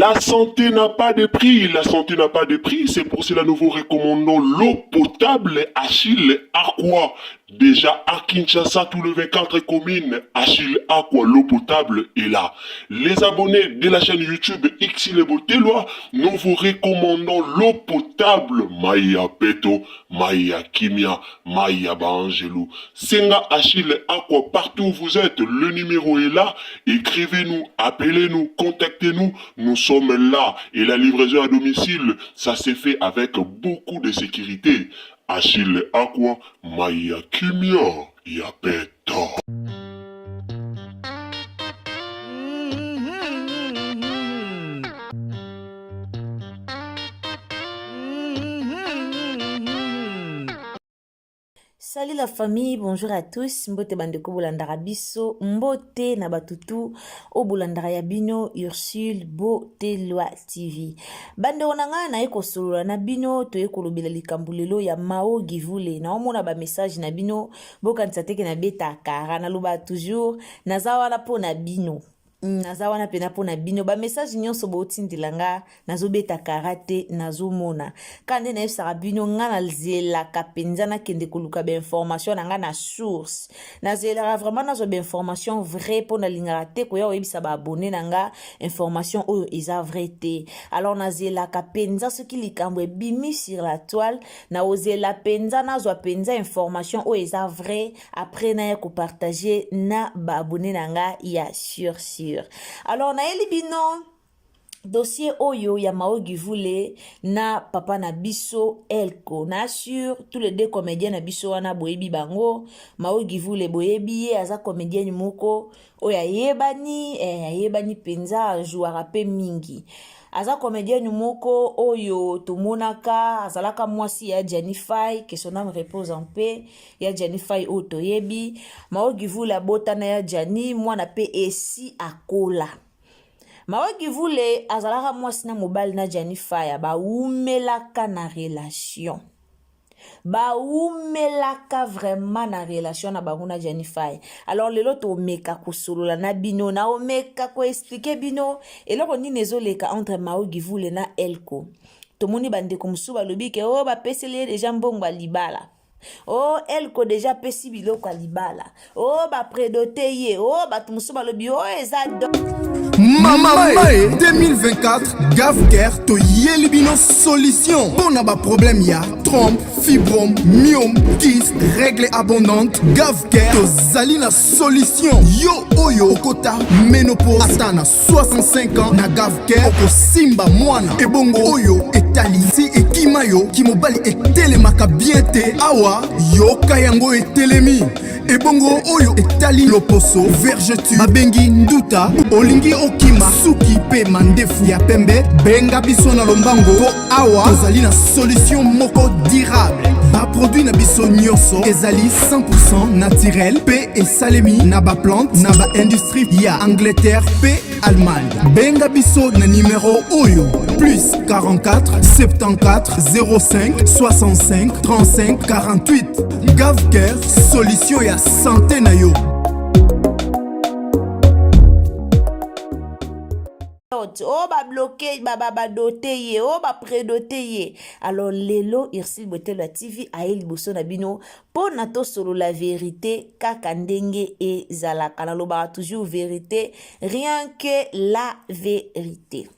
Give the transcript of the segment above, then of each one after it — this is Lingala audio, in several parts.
La santé n'a pas de prix, la santé n'a pas de prix, c'est pour cela nous vous recommandons l'eau potable Achille Aqua. Déjà à Kinshasa, tous les 24 communes, Achille Aqua, l'eau potable est là. Les abonnés de la chaîne YouTube Xile Botelwa, nous vous recommandons l'eau potable Maya Peto, Maya Kimia, Maya Baangelou. Senga Achille Aqua, partout où vous êtes, le numéro est là. Écrivez-nous, appelez-nous, contactez-nous. Nous sommes là. Et la livraison à domicile, ça s'est fait avec beaucoup de sécurité. Achille Aqua, Maya Kimia, Yapeta. Salut la famille, bonjour à tous. Mbote bandeko bolandaka biso, mbote na batutu oyo bolandaka ya bino Ursule Botelwa TV. Bandeko na ngai naye kosolola na bino, toye kolobela likambo lelo ya Mao Givule. Naomona ba message na bino, bokanisa teke na beta kara, naloba toujours naza wana mpo na bino. Naza wana mpena mpo na bino bamessage nyonso botindela nga nazobeta kara te nazomona kaka nde nayebisaka bino nga nazelaka mpenza nakende koluka bainformation na nga na source nazelaka vraiment nazwa bainformation vrai mpo nalingaka te koya koyebisa baabone na nga information oyo eza vrai te alors nazelaka mpenza soki likambo ebimi sur la toile nakozela mpenza nazwa mpenza information oyo eza vrai après naya kopartage na baabone na nga ya sur sur alors nayeli bino dossier oyo ya Mao Givule na papa na biso Elko na sur tous les deux comédiens na biso wana boyebi bango Mao Givule boyebi ye aza comédienne moko oyo ayebani eh, ayebani mpenza ajouaka mpe mingi aza comédienne moko oyo tomonaka azalaka mwasi ya Gianni Fay que son âme repose en paix ya Gianni Fay oyo toyebi Mao Givule abotana ya Gianni mwana mpe esi akola Mao Givule azalaka mwasi na mobali na Gianni Faya bawumelaka na relation bawumelaka vraiment na relation na bango na Gianni Fay alors lelo tomeka kosolola na bino na omeka koexplike bino eloko nini ezoleka entre Mao Givule na Elko tomoni bandeko mosusu balobi ke o oh, bapeseli ye deja mbongo ya libala o oh, elko deja apesi biloko ya libala o oh, bapredote ye o oh, bato mosusu balobi o oh, eza do mama mae 2024 gavcare toyeli bino solution mpo na baproblème ya trompe fibrome myome kis règle abondante gavcare tozali na solution yo oyo okota menopause ata na 65 ans na gavcare okosimba mwana ebongo oyo etali si ekima yo kimobali etelemaka bien te awa yoka yango etelemi ebongo oyo etali loposo vergeture babengi nduta olingi okima suki mpe mandefu ya pembe benga biso na lombango mpo awa tozali na solution moko durable baproduit na biso nyonso ezali 100 naturel mpe esalemi na baplante na baindustrie ya angleterre mpe allemagne benga biso na nimero oyo plus 44 74 05 65 35 48 gavcare solution ya sante na yo o oh, babloke badote ye o oh, bapredote ye alors lelo ursile botelo ya tv aye liboso na bino mpo na tosolola verite kaka ndenge ezalaka nalobaka toujours verite rien que la verite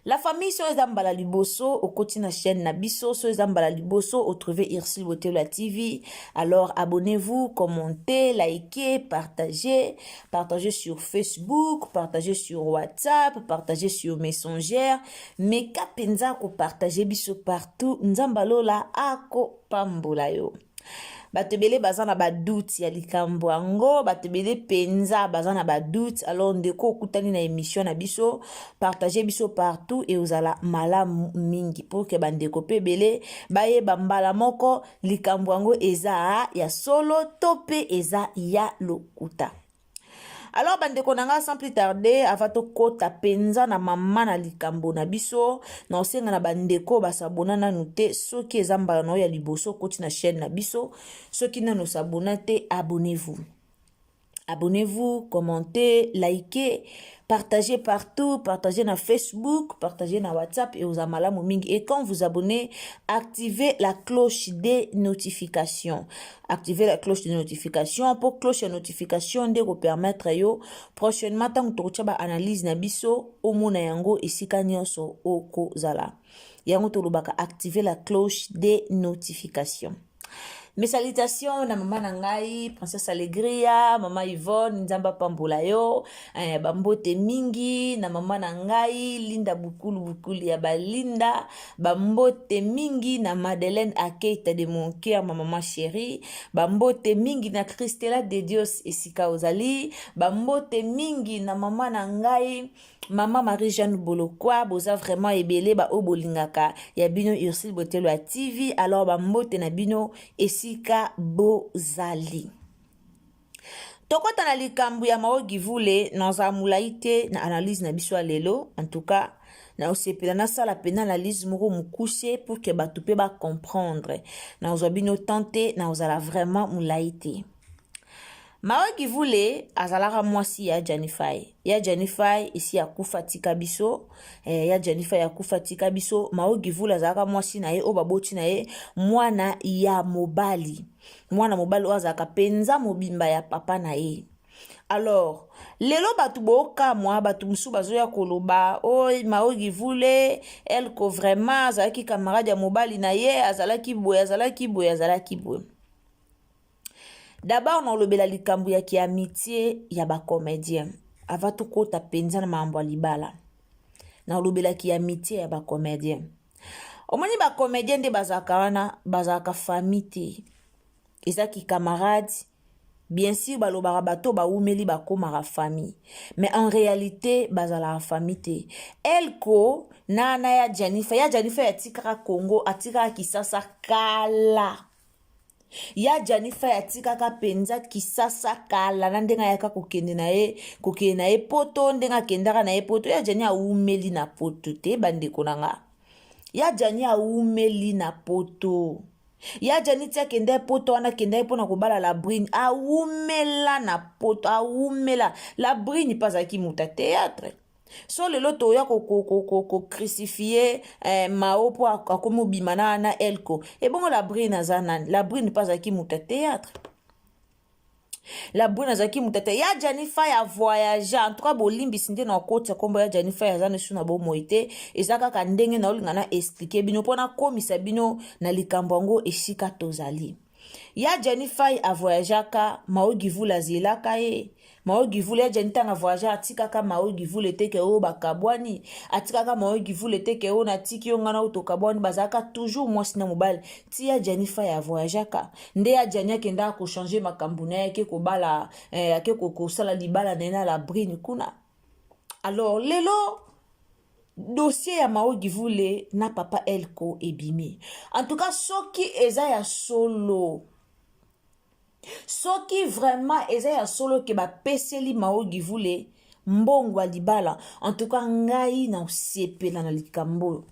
la famille so eza mbala liboso okoti na chaîne na biso so eza mbala liboso otrouve ursule botelo ya tv alors abonnez-vous commentez likez partagez partagez sur facebook partagez sur whatsapp partagez sur messenger meka mpenza kopartage biso partout nzambe alola akopambola yo bato ebele baza na badoute ya likambo yango bato ebele mpenza baza na badoute alors ndeko okutani na émission na biso partage biso partout e ozala malamu mingi pour ke bandeko mpe ebele bayeba mbala moko likambo yango eza ya solo to mpe eza ya lokuta alors bandeko na nga sans plus tarder avant tokɔta mpenza na mama na likambo na biso na osenga na bandeko basabona nanu te soki eza mbala na oyo ya liboso okoti na chaîne na biso soki nanu osabona te abonnez-vous. Abonnez-vous, commentez, likez, partagez partout, partagez na Facebook, partagez na WhatsApp et aux malamu mingi. Et quand vous abonnez, activez la cloche des notifications. Activez la cloche des notifications pour cloche ya notification nde ko permettre yo prochainement tango tokotia ba analyse na biso omona yango esika nyonso okozala. Yango tolobaka activer la cloche des notifications. Mes salutations na mama na ngai Princesse Alegria, mama Yvonne, Nzambe apambola yo, eh, bambote mingi na mama na ngai Linda Bukulu Bukulu ya balinda, bambote mingi na Madeleine Akeita de mon cœur, ma maman chérie, bambote mingi na Christella de Dios esika ozali, bambote mingi na mama na ngai Maman Marie Jeanne Bolokwa, boza vraiment ebele ba oyo bolingaka ya bino Ursule Botelo ya TV, alors ba mbote na bino esika bozali. Tokota na likambo ya Mao Givule, naza molai te na analyse na biso ya lelo, en tout cas naosepela nasala mpena analyse moko mokuse pour que bato mpe bacomprendre. Nakozwa bino temps te, nakozala vraiment molai te. Mawe Kivule azalaka mwasi ya Gianni Fay. Ya Gianni Fay esi akufa tika biso. Eh, ya Gianni Fay akufa tika biso. Mawe Kivule azalaka mwasi na ye oyo baboti na ye mwana ya mobali. Mwana mobali oyo azalaka penza mobimba ya papa na ye. Alors, lelo bato bokamwa, bato mosusu bazoya koloba oy oh, Mao Givule Elko vraiment azalaki camarade ya mobali na ye, azalaki boye, azalaki boye, azalaki boye. D'abord naolobela likambo ya ki amitié ya ba comédien avant tokota mpenza na makambo ya libala. Naolobela ki amitié ya ba comédien. Omoni ba comédien nde bazalaka wana, bazalaka famille te. Eza ki camarade. Bien sûr balobaka bato bawumeli bakomaka famille, mais en réalité bazalaka famille te. Elko na na ya Janifa, ya Janifa atikaka Congo, atikaka Kisasa kala. Ya Gianni Fay atikaka mpenza Kisasa kala na ndenge ayaka kokende na ye kokende na ye poto ndenge akendaka na ye poto. Ya Gianni awumeli na poto te bandeko na nga. Ya Gianni awumeli na poto. Ya Gianni ti akenda poto wana akenda ye mpona kobala la brune awumela na poto awumela la brune mpe azalaki moto ya théâtre. So lelo toya ko ko ko ko ko crucifier eh, Mao po akomi obima na na Elko. Ebongo la Brune aza nani? La Brune pa azalaki moto ya théâtre. La Brune azalaki moto ya théâtre. Ya Gianni Fay a voyage. En tout cas bolimbisi nde na okotisa kombo ya Gianni Fay aza nesu na bomoi te. Eza kaka ndenge na olinga na expliquer bino po na komisa bino na likambo yango esika tozali. Ya Gianni Fay a voyageaka, Mao Givula azelaka ye. Mao Givule ya Gianni tanga voyage atikaka Mao Givule te ke oyo bakabwani, atikaka Mao Givule te ke oyo natiki yo ngana oyo tokabwani, bazalaka toujours mwasi na mobali. Ti ya Gianni Fay a voyageaka nde ya Gianni akendaka ko changer makambo na ye, ake kobala eh, ake kosala libala na ye na la brine kuna. Alors lelo dossier ya Mao Givule na papa Elko ebimi. En tout cas soki eza ya solo, soki vraiment eza ya solo ke bapeseli Mao Givule mbongo ya libala, en tout cas ngai na osepela na likambo oyo.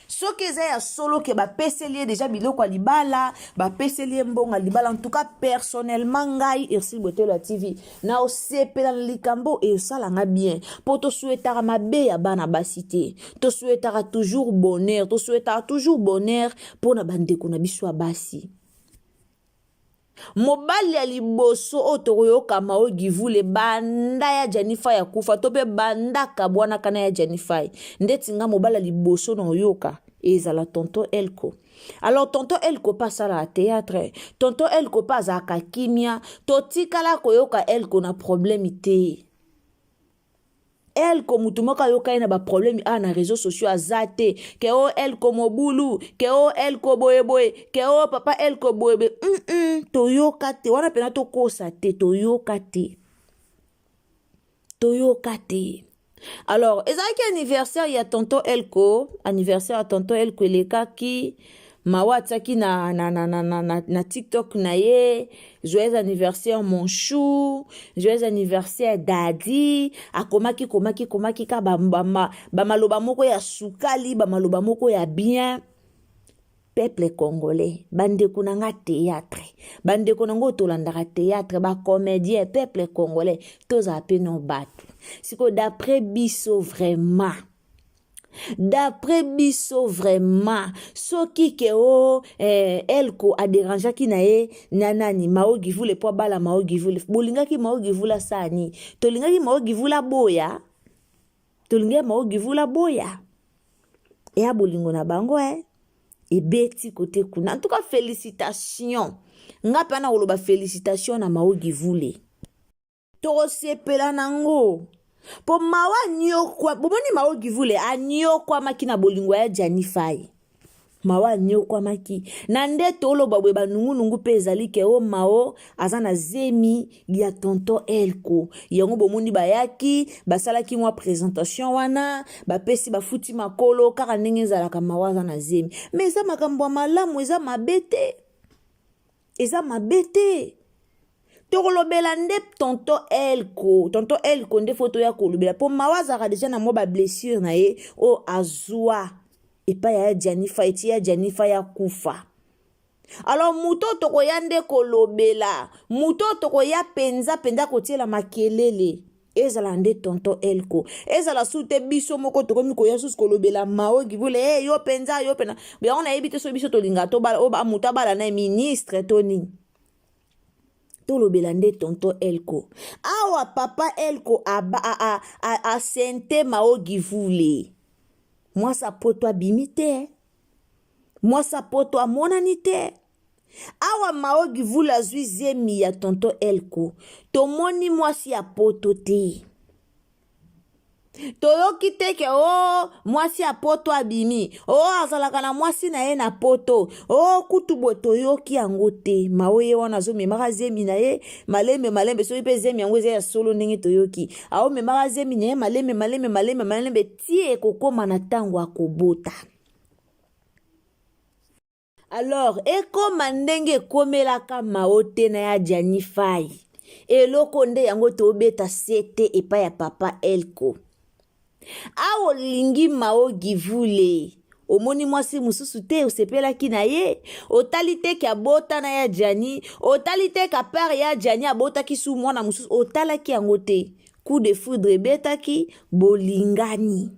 Soki eza ya solo ke bapeseli ye deja biloko ya libala, bapeseli ye mbongo ya libala, en tout cas personnellement ngai Ursule Botelo ya TV na osepela na likambo oyo, esala nga bien po tosuetaka mabe ya bana basi te, tosuetaka toujours bonheur, tosuetaka toujours bonheur mpo na bandeko na biso ya basi. Mobali ya liboso oyo tokoyoka Mao Givule banda ya Gianni Fay akufa to pe banda akabwanaka na ya Gianni Fay, ndeti nga mobali ya liboso na oyoka ezala tonton Elko. Alors tonton Elko pe asalaka théâtre, tonton Elko pe azalaka kimia, totikala koyoka Elko na problème te. Elko mutu moko ayoka ye na ba problème awa na réseaux sociaux aza te ke o Elko mobulu, ke o Elko boye boye, ke o papa Elko boye boye. Toyoka te wana pena, tokosa te, toyoka te, toyoka te. Alors ezalaki anniversaire ya tonton Elko, anniversaire ya tonton Elko elekaki, Mawa atiaki na, na, na, na, na, na, na TikTok na ye, joyeux anniversaire mon chou, joyeux anniversaire daddy, akomaki komaki komaki ka ba, ba, ba, ba maloba moko ya sukali, ba maloba moko ya bien. Peuple congolais, bandeko na nga théâtre, bandeko na ngo tolandaka théâtre, ba comédien, peuple congolais, tozala pe no bato. Siko d'après biso vraiment, d'après biso vraiment, soki ke o eh, Elko aderangeaki na ye na nani Mao Givule po abala Mao Givule, bolingaki Mao Givule asala nini? Tolingaki Mao Givule aboya? Tolingaki Mao Givule aboya? Eya bolingo na bango eh? Ebeti kote kuna. En tout cas félicitation, nga mpe na koloba félicitation na Mao Givule, tokosepela nango mpo Mawa anyokwa. Bomoni Mao Givule anyokwamaki na bolingo ya Jani Fai. Mawa anyokwamaki na nde toloba boye, banungunungu mpe ezali ke o Mao aza na zemi ya tonton Elko. Yango bomoni bayaki basalaki mwa présentation wana, bapesi bafuti makolo kaka ndenge ezalaka. Mawa aza na zemi, mais eza makambo ya malamu, eza mabe te, eza mabe te. Tokolobela nde tonton Elko, tonton Elko nde faut toya kolobela, mpo Mawa azalaka deja na mwa bablessure na ye oyo azwa epai ya Janifa, eti ya Janifa ya kufa. Alors moto oyo tokoya nde kolobela, moto oyo tokoya mpenza mpenza kotiela makelele, ezala nde tonton Elko. Ezala su te biso moko tokomi koya susu kolobela Mao Givule. Hey, yo mpenza, yo mpenza yango nayebi te so biso tolingaka to moto abala na ye ministre to nini. Tolobela nde tonton Elko. Awa papa Elko asente Mao Givule, mwasi apoto abimi te, mwasi apoto amonani te. Awa Mao Givule azwi zemi ya tonton Elko, tomoni mwasi ya poto te, toyoki te ke o oh, mwasi ya poto abimi, o oh, azalaka na mwasi na ye na poto, o oh, kutu boye, toyoki yango te. Mao ye wana azomemaka zemi na ye malembe malembe. Soki mpe zemi yango eza ya solo ndenge toyoki, aomemaka zemi na ye malembe malembe malembe malembe tie ekokóma na ntango akobota. Alors ekóma ndenge ekomelaka Mao te na ya Jani Fai. Eloko nde yango tobeta sete epai ya papa Elko. Awa olingi Mao Givule, omoni mwasi mosusu te, osepelaki na ye, otali te ke abota na ya Jani, otali te ke père ya Jani abotaki su mwana mosusu, otalaki yango te. Coup de foudre ebetaki, bolingani,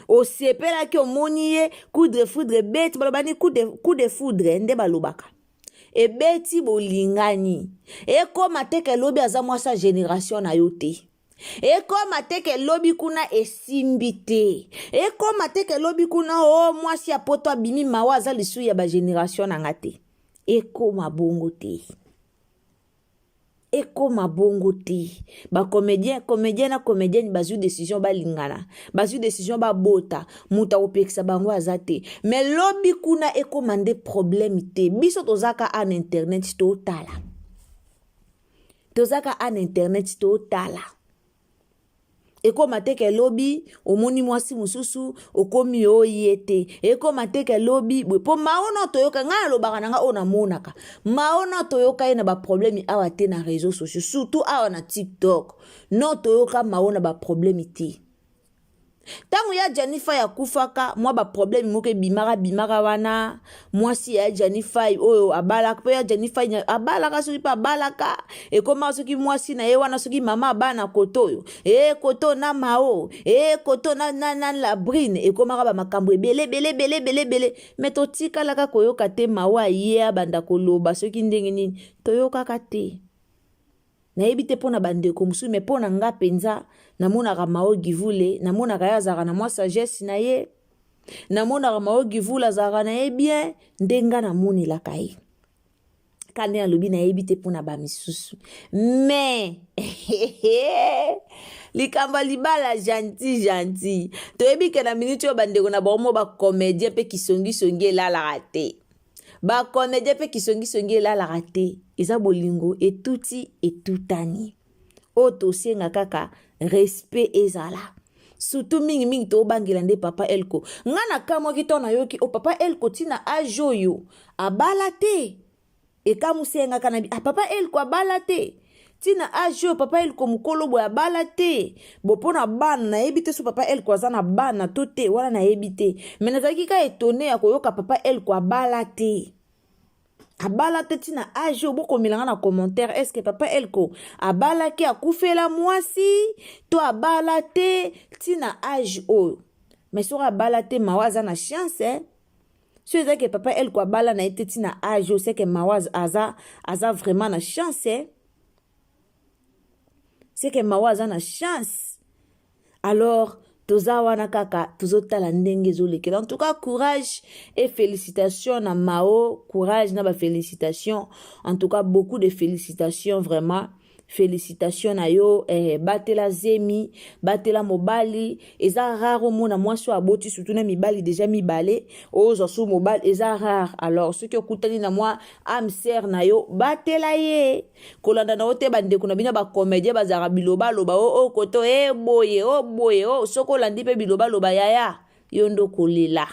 osepelaki, omoni ye, coup de foudre ebeti. Baloba ni coup de foudre nde balobaka ebeti, bolingani. Ekóma te ke lobi aza mwasi ya génération na yo te, ekóma te ke lobi kuna esimbi te, ekóma te ke lobi kuna o mwasi ya poto abimi, Mawa aza lisu ya bagénération na nga te. Ekóma bongo te, ekóma bongo te. Bacomédien, comédien na comédienne bazwi décision balingana, bazwi décision babota, moto akopekisa bango aza te. Mais lobi kuna ekóma nde problème te. Biso tozaka na internet totala, tozaka na internet totala. Ekóma te ke lobi omoni mwasi mosusu, okomi oye te. Ekóma te ke lobi boye, mpo Mao na toyoka, ngai nalobaka na ngai oyo namonaka, Mao na toyoka ye na baproblème awa te na réseaux sociaux, surtout awa na TikTok. No toyoka Mao na baproblème te. Ntango ya Jani Fai akufaka, mwa baproblème moko ebimaka bimaka wana. Mwasi ya Jani Fai oyo abalaka, mpe ya Jani Fai abalaka, soki mpe abalaka, ekomaka soki mwasi na ye wana, soki mama abana koto oyo e koto na Mao e koto na Labrine, ekomaka bamakambo ebele ebele ebele ebele ebele. Mais totikalaka koyoka te Mao aye abanda koloba soki ndenge nini, toyokaka te. Nayebi te mpo na bandeko mosusu, mais mpo na nga mpenza, namonaka Mao Givule, namonaka ye azalaka na mwa sagesse na ye, namonaka Mao Givule azalaka na ye bien nde nga namonelaka ye ka nde alobi. Nayebi te mpo na bamisusu, mais likambo ya libala gentil gentil, toyebi ke na miniti oyo bandeko na bango mo bacomédien mpe kisongisongi elalaka te, bacomédien mpe kisongisongi elalaka te. Eza bolingo etuti etutani. Oyo tosenga kaka respect ezala, surtout mingimingi tobangela nde papa Elko. Nga nakamwaki ntango nayoki o papa Elko ntina age oyo abala te. Ekamusi ye ngaka na ah, papa Elko abala te. Ntina age oyo papa Elko mokolo boye abala te. Bo mpo na bana nayebi te so papa Elko aza na bana to te, wana nayebi te. Mais nazalaki ka etone ya koyoka papa Elko abala te. Abala te ntina age oyo. Bokomela nga na commentaire, est ce que papa Elko abalaki akufela mwasi to abala te ntina age oyo? Mais soki abala te, mawa aza na chance, eh? So eza ke papa Elko abala na ye te ntina age oyo, seke mawa aza vraiment na chance, eh? Seke mawa aza na chance. Alors toza wana kaka tozotala ndenge ezolekela. En tout cas, courage et félicitations na Mao. Courage na bafélicitation, en tout cas beaucoup de félicitations, vraiment félicitation na yo. Batela zemi, batela mobali. Eza rare omona mwasi oyo aboti, surtout na mibali déjà mibale, ozwa so mobali, eza rare. Alors soki okutani na mwa âme sœur na yo, batela ye. Kolanda na yo te bandeko na bino bacomédien bazalaka bilobaloba o koto e boye o boye o. Soki olandi mpe bilobaloba, yaya, yo nde okolela.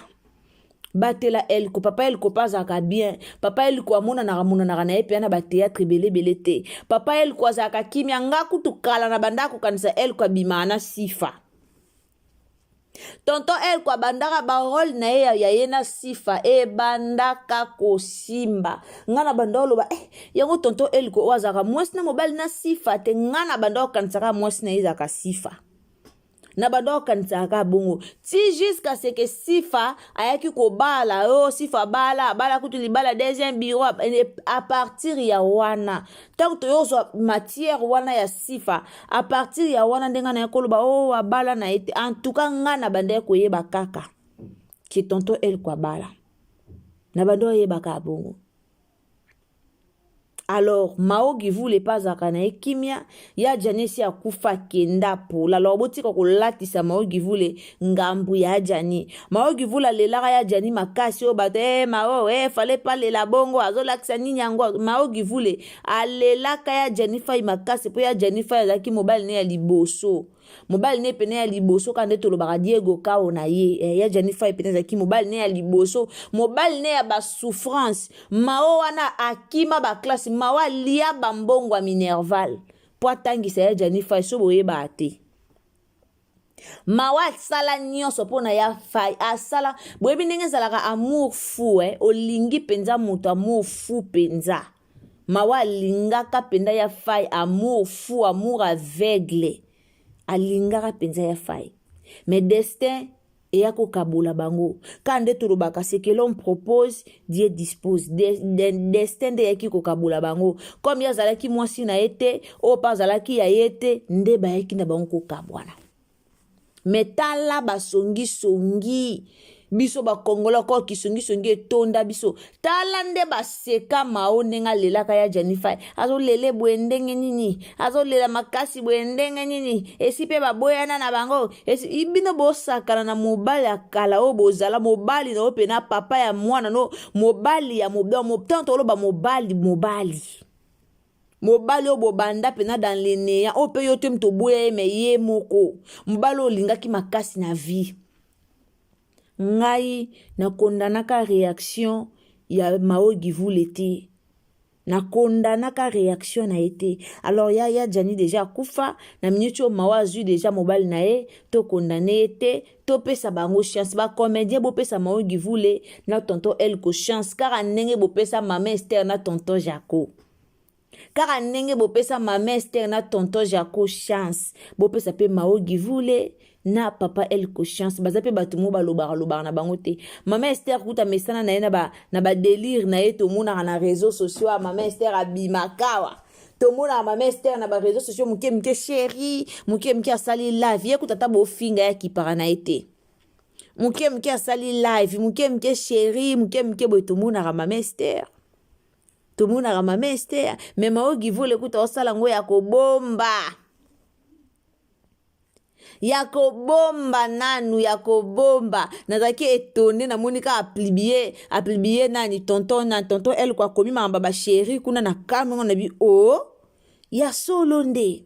Batela Elko. Papa Elko mpe azalaka bien. Papa Elko amonanaka monanaka na ye mpe na bathéâtre ebelebele te. Papa Elko azalaka kimia. Nga kutu kala na banda kokanisa Elko abimaka na Sifa. Tonton Elko abandaka barôle na ye ya ye na Sifa ebandaka kosimba. Nga na banda oloba, eh, yango tonton Elko oyo azalaka mwasi na mobali na Sifa te. Nga na banda okanisaka mwasi na ye ezalaka Sifa, na banda okanisaka kaka bongo ti jusqu'à ce que Sifa ayaki kobala. Oyo Sifa abala, abala kutu libala deuxième bureau. À partir ya wana, ntango toyozwa matière wana ya Sifa, à partir ya wana ndenge na ye koloba oyo oh, abala na ye te. En tout cas, nga na banda ye koyeba kaka ke tonton Elko abala, na banda oyebaka bongo. Alors Mao Givule mpe azalaka na ye kimia. Ya Jani esi akufa, akenda pola. Alors botika kolatisa Mao Givule ngambu ya Jani. Mao Givule alelaka ya Jani makasi oyo bato e Mao e fale palela bongo azolakisa nini yango. Mao Givule alelaka ya Jani Fai makasi mpo ya Jani Fai azalaki mobali ne ya liboso, mobali ne pene ya liboso, kaka nde tolobaka Diego Kao na ye, ya Jani Fai pene azalaki mobali ne ya liboso, mobali ne ya basouffrance. Mao wana akima baclasse, Mao alia bambongo ya minerval mpo atangisa ya Jani Fai. So boyebaka te, Mawa asala nyonso mpona ya Fai. Asala, boyebi ndenge ezalaka amour fou, eh? Olingi mpenza moto, amour fou mpenza. Mawa alingaka mpenza ya Fai, amour fou, amour aveugle. Alingaka mpenza ya Fai, mais destin eya kokabola bango. Ka nde tolobaka, ce que l'homme propose, Dieu dispose. Destin nde eyaki kokabola bango. Comme ye azalaki mwasi na ye te, oyo mpe azalaki ya ye te, nde bayaki na bango kokabwana. Me tala basongisongi biso bakongola ko kisongisongi etonda biso. Tala nde baseka Mao ndenge alelaka ya Janifa. Azolele boye ndenge nini? Azolela makasi boye ndenge nini? Esi mpe baboyana na bango. Esi bino bosakana na mobali ya kala oyo bozala mobali na yo mpe na papa ya mwana no, mobali ya ntango toloba mobali, mobali, mobali oyo bobanda mpena dans le néant, oyo mpe yo te moto oboya ye, me ye moko mobali oyo olingaki makasi na vie. Ngai nakondanaka réaction ya Mao Givule te, nakondanaka réaction na ye te. Alors ya Jani déjà akufa na minute oyo. Mawa azwi déjà mobali na ye, tokondane ye te, topesa bango chance. Bacomédien, bopesa Mao Givule na tonton Elko chance, kaka ndenge bopesa mama Ester na tonton Jaco. Kaka ndenge bopesa mama Ester na tonton Jaco chance, bopesa mpe Mao Givule na papa Elko chance. Baza mpe bato mo balobaka lobaka na bango te. Mama Ester kuta mesana na ye na badélire na ye. Tomonaka na réseaux sociaux ya mama Ester abimaka tomonaka mama Ester na baréseaux sociaux moke moke, chéri moke moke asali live. Ye kuta ata bofinga ye, akipaka na ye te. Moke moke asali live, moke moke chéri, moke moke boye. Tomonaka mama Ester, tomonaka mama Ester. Me Mao Givule kuta osala yango ya kobomba, ya kobomba nanu, ya kobomba. Nazalaki étonné, namoni kaka apublier, apublier nani, tonton na tonton Elko akomi makambo ya bachéri kuna na kamwe na bi o oh, ya solo nde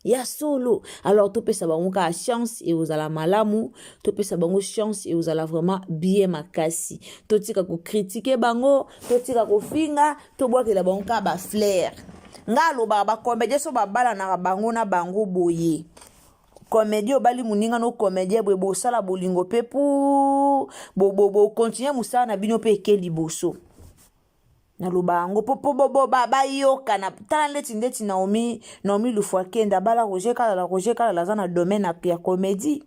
ya solo. Alors topesa bango kaka chance, ekozala malamu. Topesa bango chance, ekozala vraiment bien makasi. Totika kocritiquer bango, totika kofinga, tobwakela bango kaka bafleur. Nga alobaka bacomédien so babalanaka bango na bango boye. Comédien obali moninga no comédien boye, bosala bolingo mpe po bokontinue mosala na bino mpe eke liboso. Naloba yango po po bayokana. Tala ndeti ndeti Naomi, Naomi Lufuakenda abala Roger Kalala. Roger Kalala aza na domaine ya comédie.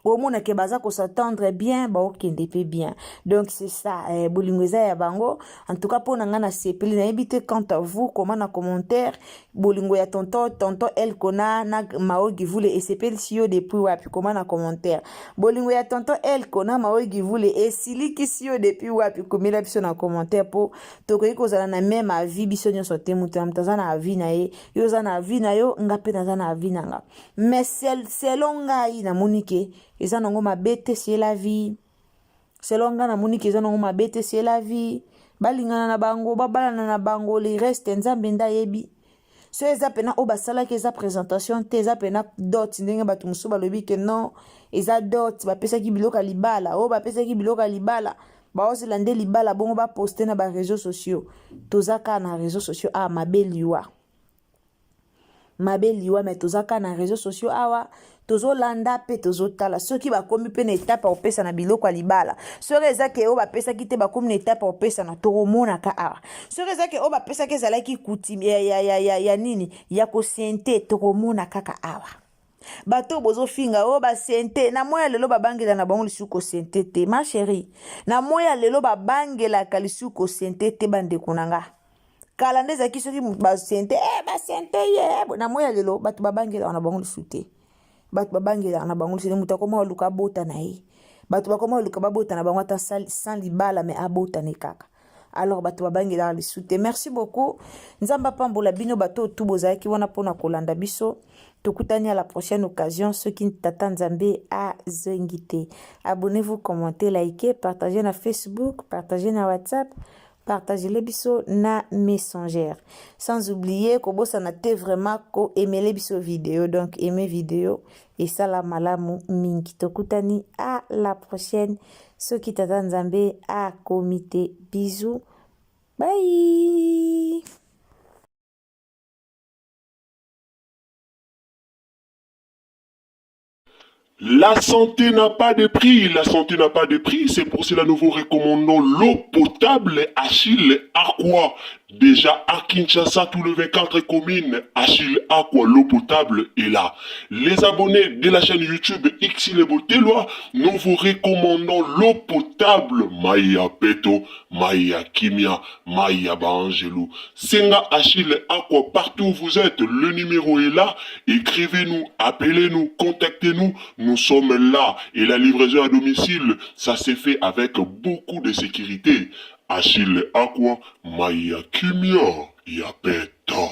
Omona ke baza kos'entendre bien, baokende mpe bien. Donc c'est ça, bolingo eza ya bango. En tout cas, mpo na ngai nasepeli. Nayebi te, quant à vous, koma na commentaire bolingo ya tonton Elko na Mao Givule esepelisi yo depuis wapi. Koma na commentaire bolingo ya tonton Elko na Mao Givule esilikisi yo depuis wapi. Komela biso na commentaire, mpo tokoki kozala na même avis biso nyonso te. Moto na moto aza na avis na ye. Yo oza na avis na yo, nga mpe naza na avis na nga. Mais selon ngai, namoni ke eza nango mabe te, c'est la vie. Selon ngai, namoni ke eza nango mabe te, c'est la vie. Balingana na bango, babalana na bango, le reste Nzambe nde ayebi. So eza mpena oyo basalaki, eza présentation te, eza mpena dot. Ndenge bato mosusu balobi ke non, eza dot, bapesaki biloko ya libala, oyo bapesaki biloko ya libala, baozela nde libala bongo baposte na baréseaux sociaux. Toza kaka na réseaux sociaux awa, mabe liwa, mabe liwa, me toza kaka na réseaux sociaux awa, tozolanda mpe tozotala soki bakomi mpe na etape ya kopesa na biloko ya libala. Soki eza ke oyo bapesaki te, bakomi na etape ya kopesana, tokomonaka awa. Soki eza ke oyo bapesaki ezalaki kuti ya nini ya kosente, tokomona kaka awa. Bato oyo bozofinga oyo basente, na moi ya lelo babangela na bango lisusu kosente te. Ma chérie, na moi ya lelo babangelaka lisusu kosente te. Bandeko na nga, kala nde ezalaki soki basente, basente ye. Na moi ya lelo bato babangelaka na bango lisusu te. Bato babangelaka na bango lisusu te. Moto akoma oluka abota na ye, bato bakoma oluka babota na bango ata sans libala, me abotane kaka. Alors bato babangelaka lisusu te. Merci beaucoup, Nzambe apambola bino bato oyo tu bozalaki wana mpona kolanda biso. Tokutani à la prochaine occasion soki tata Nzambe azongi te. Abonnez-vous, commentez, likez, partagez na Facebook, partagez na WhatsApp, partagez biso na Messenger. Sans oublier, kobosana te vraiment koaimela biso vidéo. Donc aimer vidéo esala malamu mingi. Tokutani à la prochaine soki tata Nzambe akomi te. Bisous, bye. La santé n'a pas de prix, la santé n'a pas de prix, c'est pour cela nous vous recommandons l'eau potable Achille Aqua. Déjà à Kinshasa, tout le 24 communes, Achille Aqua, l'eau potable est là. Les abonnés de la chaîne YouTube Xile Botelwa, nous vous recommandons l'eau potable Maya Peto, Maya Kimia, Maya Baangelou. Senga Achille Aqua partout où vous êtes, le numéro est là. Écrivez-nous, appelez-nous, contactez-nous. Nous sommes là. Et la livraison à domicile, ça s'est fait avec beaucoup de sécurité. Achille Aqua, Maya Kimia, Yapeto.